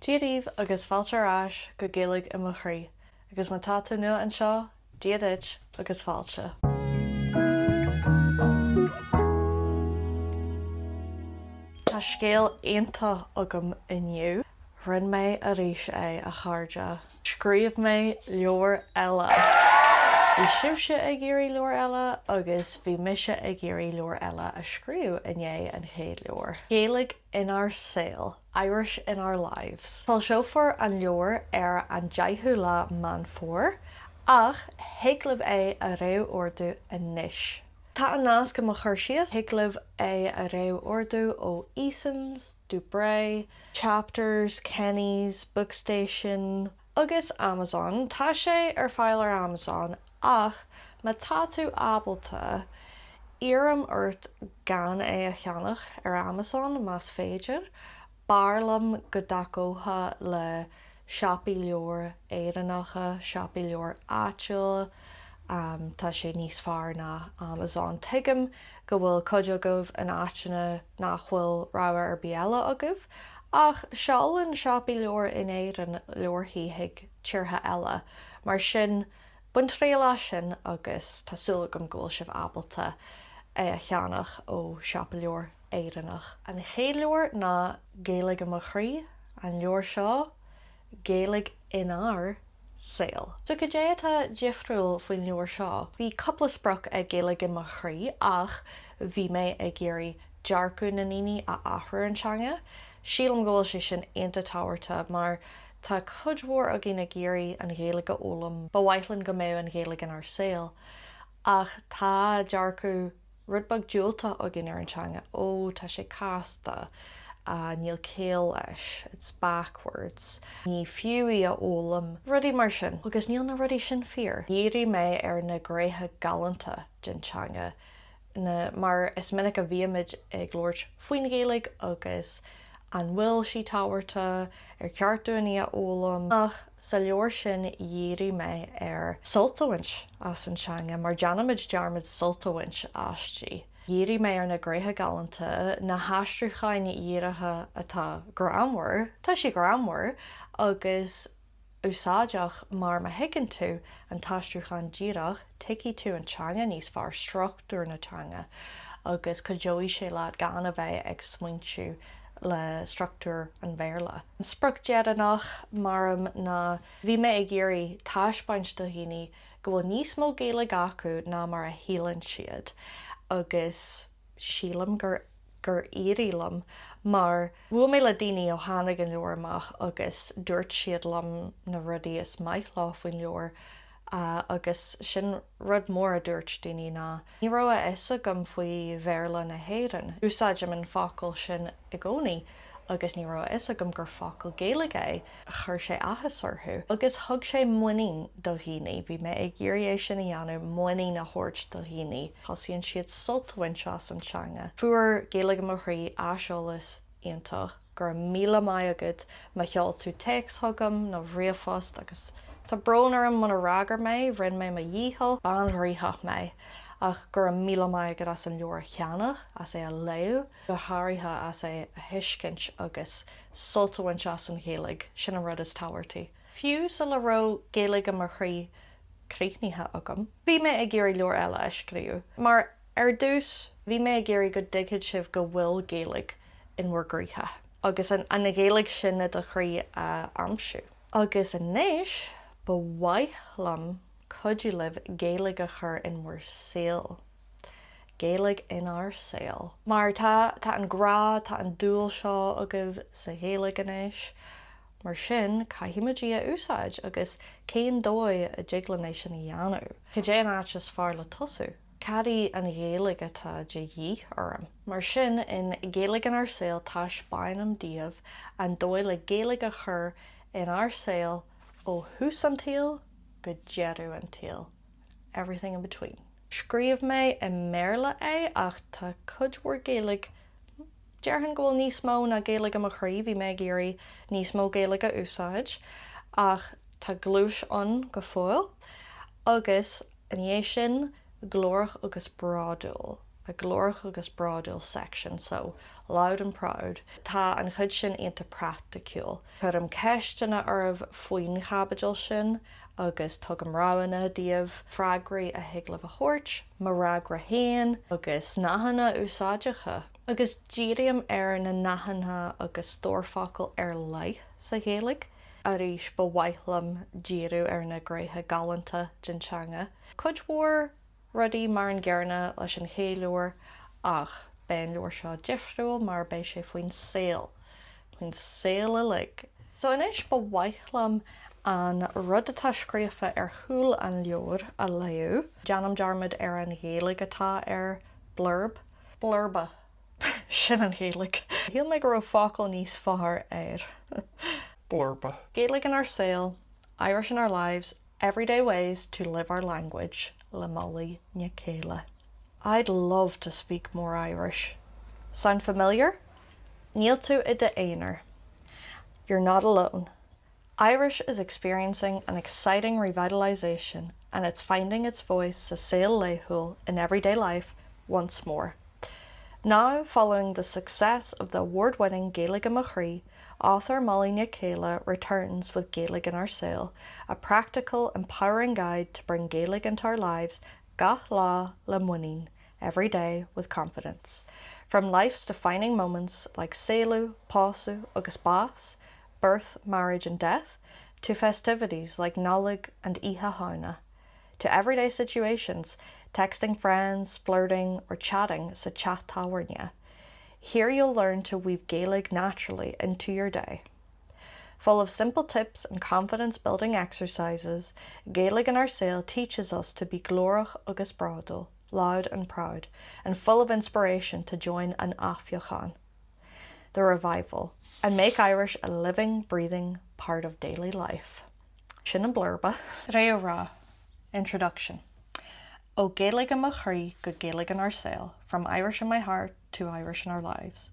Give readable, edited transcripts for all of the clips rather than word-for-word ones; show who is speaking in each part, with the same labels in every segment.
Speaker 1: Dia daoibh agus fáilte ar ais go Gaeilge i mo Chroí agus má tá tú nua anseo, Dia duit agus fáilte. Tá scéal iontach agam inniu. Rinne mé arís é, a chairde. Scríobh mé leabhar eile! Bhí sibhse ag iarraidh leabhar eile agus bhí mise ag iarraidh leabhar eile a scríobh i ndiaidh an chéad leabhar. Gaeilge inár saol. Irish in our lives. Foilseofar an leabhar ar an 10ú lá Meán Fómhair, ach thig libh é a réamhordú anois. Tá an nasc i mo chur síos. Thig libh é a réamhordú ó Easons, Dubray, Chapters, Kenny's, Bookstation agus Amazon. Tá sé ar fáil ar Amazon ach má tá tú ábalta, iarraim ort gan é a cheannach ar Amazon más féidir. B'fhearr liom go dtacófá le siopaí leabhar Éireannacha, siopaí leabhar áitiúla. Tá sé níos fearr ná Amazon. Tuigim go bhfuil cuid agaibh in áiteanna nach bhfuil rogha ar bith eile agaibh, ach seolann siopaí leabhar in Éirinn leabharthaí chuig tíortha eile. Mar sin, bain triail as sin agus tá súil agam go bhfuil sibh ábalta é a cheannach ó siopa leabhar Éireannach. An chéad leabhar ná Gaeilge i mo Chroí, an leabhar seo, Gaeilge inár saol. So cad é atá difriúil faoin leabhar seo? Bhí cúpla sprioc ag Gaeilge i mo Chroí ach bhí mé ag iarraidh dearcadh na ndaoine a athrú ar an teanga. Sílim go bhfuil sé sin iontach tábhachtach mar tá cuid mhór againn ag iarraidh an Ghaeilge a fhoghlaim, ba mhaith linn go mbeadh an Ghaeilge inár saol ach tá dearcadh rud beag diúltach againn ar an teanga, ó tá sé casta, níl ciall leis, it's backwards, ní fiú í a fhoghlaim, rudaí mar sin. Agus níl na rudaí sin fíor. Dhírigh mé ar na gnéithe galánta den teanga, na, mar is minic a bhímid ag labhairt faoin Ghaeilge agus an bhfuil sí tábhachtach, ar cheart dúinn í a fhoghlaim. Ach sa leabhar sin dhírigh mé ar sult a bhaint as an teanga mar déanaimid dearmad sult a bhaint aisti. Dhírigh mé ar na gnéithe galánta, na haistriúcháin dhíreacha atá greannmhar, tá sé greannmhar agus úsáideach mar má thuigeann tú an t-aistriúchán díreach, tuigfidh tú an teanga níos fearr, struchtúr na teanga, agus cuideoidh sé leat gan a bheith ag smaointiú le struchtúr an Bhéarla. An sprioc deireanach, measaim, ná bhí mé ag iarraidh taispeáint do dhaoine go bhfuil níos mó Gaeilge acu ná mar a shíleann siad agus sílim gur gur éirigh liom mar bhuail mé le daoine ó tháinig an leabhar amach agus dúirt siad liom na rudaí is maith leo faoin leabhar agus sin rud mór a dúirt daoine ná ní raibh a fhios agam faoi Bhéarla na hÉireann. Úsáidim an focal sin i gcónaí agus ní raibh a fhios agam gur focal Gaeilge é. Chuir sé áthas orthu agus thug sé muinín do dhaoine. Bhí mé ag iarraidh é sin a dhéanamh, muinín a thabhairt do dhaoine. Tosaíonn siad sult a bhaint as an teanga. Fuair Gaeilge i mo Chroí aiseolas iontach. Go raibh míle maith agat má sheol tú téacs chugam nó ríomhphost agus tá brón orm munar fhreagair mé, rinne mé mo dhícheall. Bean ghnoitheach mé. Ach go raibh míle maith agat as an leabhar a cheannach, as é a léamh. go háirithe as é a thuiscint agus sult a bhaint as an Ghaeilge, sin an rud is tábhachtaí. Fiú sula raibh Gaeilge i mo chroí críochnaithe agam, bhí mé ag iarraidh leabhar eile a scríobh. Mar ar dtús, bhí mé ag iarraidh go dtuigfeadh sibh go bhfuil Gaeilge in bhur gcroíthe agus an Ghaeilge sin i do chroí a aimsiú. Agus anois, ba mhaith liom cuidiú libh Gaeilge a chur in bhur saol. Gaeilge inár saol. Mar tá, tá an grá, tá an dúil seo agaibh sa Ghaeilge anois, mar sin caithfimid í a úsáid agus cén dóigh a dtig linn é sin a dhéanamh? Cad é an áit is fearr le tosú? Cad í an Ghaeilge atá de dhíth orm? Mar sin, in Gaeilge inár saol taispeánaim daoibh an dóigh le Gaeilge a chur inár saol ó thús an tsaoil go deireadh an tsaoil. Everything in between. Scríobh mé i mBéarla é ach tá cuid mhór Gaeilge, déarfainn go bhfuil níos mó ná Gaeilge i mo chroí, bhí mé ag iarraidh níos mó Gaeilge a úsáid ach tá gluais ann go fóill. Agus i ndiaidh sin, glórach agus bródúil. A Glórach agus Bródúil section, so loud and proud. Tá an chuid sin iontach praiticiúil. Cuirim ceisteanna oraibh faoin chaibidil sin agus tugaim roghanna daoibh, freagraí a thig libh a thabhairt, mo fhreagra féin agus nathanna úsáideacha. Agus dírím ar na nathanna agus stór focal ar leith sa Ghaeilge. Arís, ba mhaith liom díriú ar na gnéithe galánta den teanga. Cuid mhór rudaí mar an gcéanna leis an chéad leabhar ach beidh an leabhar seo difriúil mar beidh sé faoin saol, faoin saol uilig. So anois ba mhaith liom an rud atá scríofa ar chúl an leabhair a léamh. Déanaim dearmad ar an Ghaeilge atá ar blurb. Blurba. Sin an Ghaeilge. Shíl mé go raibh focal níos fearr air.
Speaker 2: Blurba.
Speaker 1: Gaeilge inár saol, Irish in our lives, Everyday ways to live our language le Molly Nic Céile. I'd love to speak more Irish. Sound familiar? Níl tú i d'aonar. You're not alone. Irish is experiencing an exciting revitalisation and it's finding its voice sa saol laethúil in everyday life once more. Now, following the success of the award-winning Gaeilge i mo Chroí, author Molly Nic Céile returns with Gaeilge inár Saol, a practical, empowering guide to bring Gaeilge into our lives gach lá le muinín, every day with confidence. From life's defining moments like saolú, pósadh agus bás, birth, marriage and death, to festivities like Nollaig and Oíche Shamhna, to everyday situations, texting friends, flirting or chatting sa teach tábhairne. Here you'll learn to weave Gaeilge naturally into your day. Full of simple tips and confidence-building exercises, Gaeilge inár Saol teaches us to be glórach agus bródúil, loud and proud, and full of inspiration to join an athbheochan, the revival, and make Irish a living, breathing part of daily life. Sin an blurba. Réamhrá, Introduction. Ó Ghaeilge i mo chroí go Gaeilge inár saol, from Irish in my heart to Irish in our lives.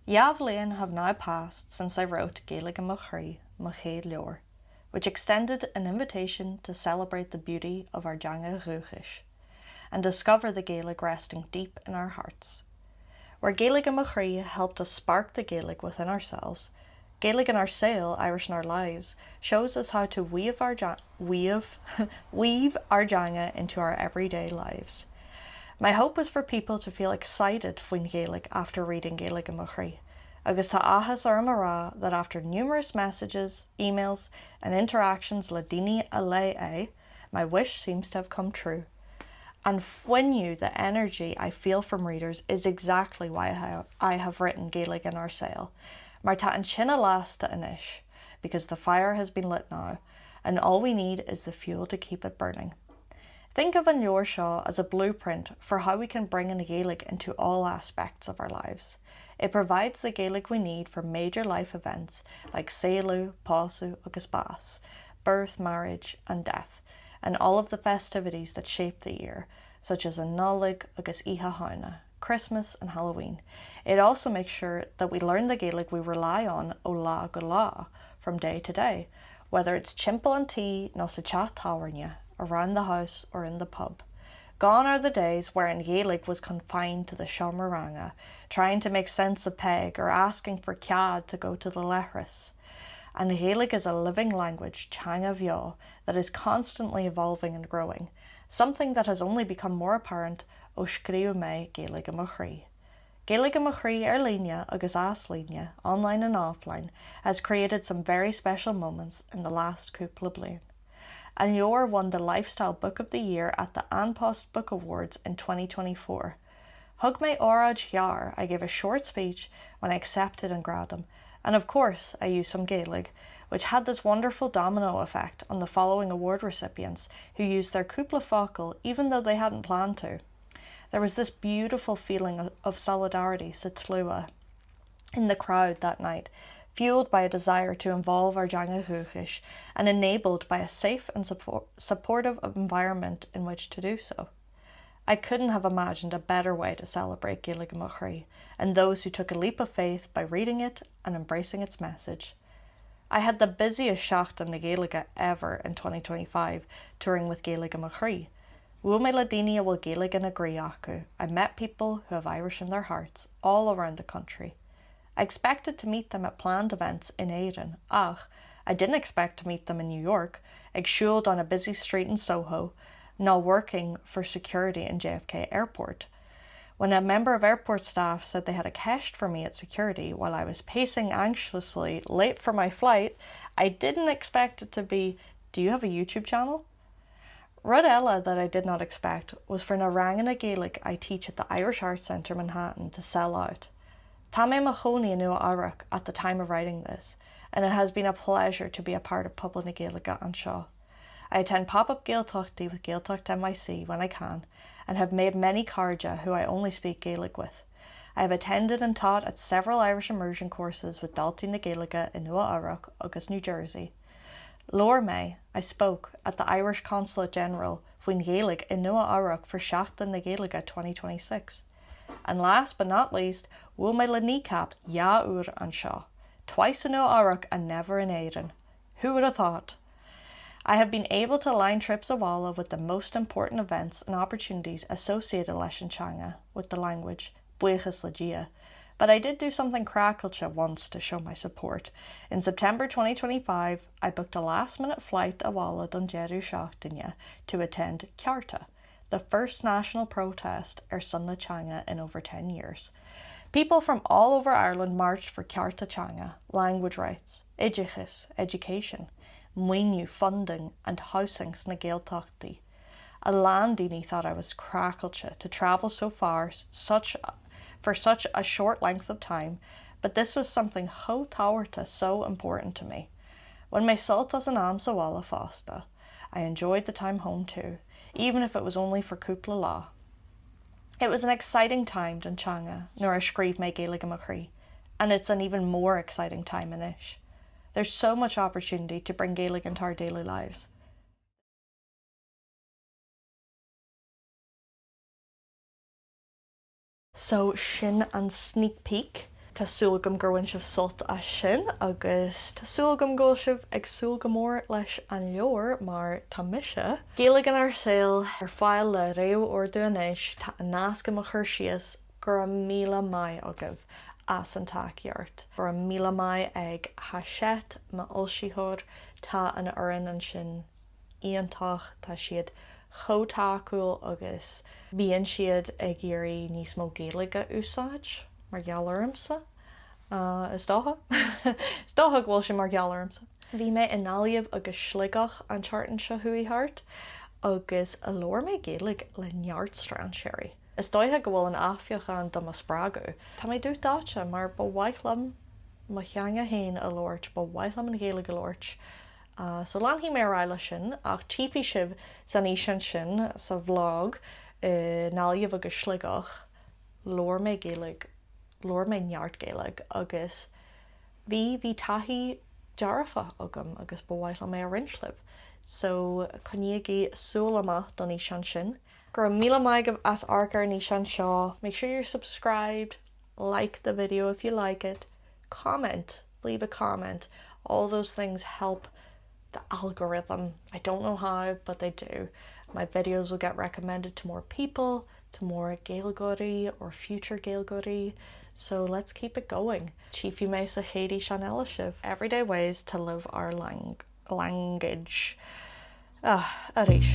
Speaker 1: Dhá bhliain have now passed since I wrote Gaeilge i mo chroí, mo chéad leabhar, which extended an invitation to celebrate the beauty of our dteanga dhúchais and discover the Gaeilge resting deep in our hearts. Where Gaeilge i mo chroí helped us spark the Gaeilge within ourselves, Gaeilge inár Saol, Irish in Our Lives, shows us how to weave our weave weave our dteanga into our everyday lives. My hope is for people to feel excited faoin Ghaeilge after reading Gaeilge i mo chroí, agus tá áthas orm a rá that after numerous messages, emails and interactions le daoine a léigh é, my wish seems to have come true. An fuinneamh, the energy I feel from readers is exactly why I have written Gaeilge inár Saol. Mar tá an tine lasta anois, because the fire has been lit now, and all we need is the fuel to keep it burning. Think of an leabhar seo as a blueprint for how we can bring an Ghaeilge into all aspects of our lives. It provides the Gaeilge we need for major life events like saolú, pósadh agus bás, birth, marriage and death, and all of the festivities that shape the year, such as an Nollaig agus Oíche Shamhna, Christmas and Halloween. It also makes sure that we learn the Gaeilge we rely on ó lá go lá, from day to day, whether it's timpeall an tí nó sa teach tábhairne, around the house or in the pub. Gone are the days where an Ghaeilge was confined to the seomra ranga, trying to make sense of Peig or asking for cead to go to the leithreas. An Ghaeilge is a living language, teanga bheo, that is constantly evolving and growing, something that has only become more apparent ó scríobh mé Gaeilge i mo chroí. Gaeilge i mo chroí ar líne agus as líne, online and offline, has created some very special moments in the last cúpla bliain. An leabhar won the Lifestyle Book of the Year at the An Post Book Awards in 2024. Thug mé óráid ghearr, I gave a short speech when I accepted an gradam, and of course I used some Gaeilge, which had this wonderful domino effect on the following award recipients who used their cúpla focal even though they hadn't planned to. There was this beautiful feeling of solidarity sa tslua in the crowd that night, fueled by a desire to involve our dteanga dhúchais and enabled by a safe and support supportive environment in which to do so. I couldn't have imagined a better way to celebrate Gaeilge i mo chroí and those who took a leap of faith by reading it and embracing its message. I had the busiest Seachtain na Gaeilge ever in 2025 touring with Gaeilge i mo chroí. Bhuail mé le daoine a bhfuil Gaeilge ina gcroí acu, I met people who have Irish in their hearts, all around the country. I expected to meet them at planned events in Éirinn, ach I didn't expect to meet them in New York, ag siúl down a busy street in Soho, ná working for security in JFK Airport. When a member of airport staff said they had a ceist for me at security while I was pacing anxiously late for my flight, I didn't expect it to be, do you have a YouTube channel? Rud eile that I did not expect was for na ranganna Gaeilge I teach at the Irish Arts Centre Manhattan to sell out. Tá mé i mo chónaí i Nua Eabhrac at the time of writing this, and it has been a pleasure to be a part of pobal na Gaeilge anseo. I attend pop-up Gaeltachtaí with Gaeltacht NYC when I can, and have made many cairde who I only speak Gaeilge with. I have attended and taught at several Irish immersion courses with Daltaí na Gaeilge i Nua Eabhrac agus New Jersey. Labhair mé, I spoke, at the Irish Consulate General faoin Ghaeilge i Nua Eabhrac for Seachtain na Gaeilge 2026. And last but not least, bhuail mé le Kneecap dhá uair anseo, twice in Nua Eabhrac and never in Éirinn. Who would have thought? I have been able to line trips abhaile with the most important events and opportunities associated leis an teanga, with the language, buíochas le Dia. But I did do something craiceáilte once to show my support. In September 2025, I booked a last-minute flight abhaile don deireadh seachtaine to attend Cearta, the first national protest ar son na teanga in over 10 years. People from all over Ireland marched for cearta teanga, language rights, oideachas, education, maoiniú, funding and housing sna Gaeltachtaí. A lán daoine thought I was craiceáilte to travel so far such for such a short length of time, but this was something chomh tábhachtach so important to me. Bhain mé sult as an am sa bhaile fosta. I enjoyed the time home too, even if it was only for cúpla lá. It was an exciting time don teanga nuair a scríobh mé Gaeilge i mo chroí, and it's an even more exciting time anois. There's so much opportunity to bring Gaeilge into our daily lives. So sin an sneak peek. Tá súil agam gur bhain sibh sult as sin agus tá súil agam go bhfuil sibh ag súil go mór leis an leabhar mar tá mise. Gaeilge inár saol ar fáil le réamh-ordú anois, tá an nasc i mo chur síos, go raibh míle maith agaibh as an tacaíocht. Go raibh míle maith ag Hachette, m'fhoilsitheoir, tá an fhoireann ansin iontach, tá siad chomh tacúil agus bíonn siad ag iarraidh níos mó Gaeilge a úsáid mar gheall ormsa, is dócha. Is dócha go bhfuil sé mar gheall ormsa. Bhí mé i nGaillimh agus Sligeach an tseachtain seo chuaigh thart agus labhair mé Gaeilge le neart strainséirí. Is dóiche go bhfuil an athbheochan do mo spreagadh. Tá mé dubh dóite mar ba mhaith liom mo theanga féin a labhairt, ba mhaith liom an Ghaeilge a labhairt. So leanfaidh mé ar aghaidh leis sin ach tchífidh sibh san fhíseán sin, sa vlog i nGaillimh agus Sligeach, labhair mé Gaeilge, labhair mé neart Gaeilge agus bhí, bhí taithí dearfach agam agus ba mhaith liom é a roinnt libh. So coinnígí súil amach don fhíseán sin. Go raibh míle maith agaibh as amharc ar an fhíseán seo. Make sure you're subscribed, like the video if you like it, comment, leave a comment. All those things help the algorithm. I don't know how, but they do. My videos will get recommended to more people, to more Gaeilgeoirí or future Gaeilgeoirí. So let's keep it going. Tchífidh mé sa chéad fhíseán eile sibh. Everyday ways to live our lang language. Ah, arís.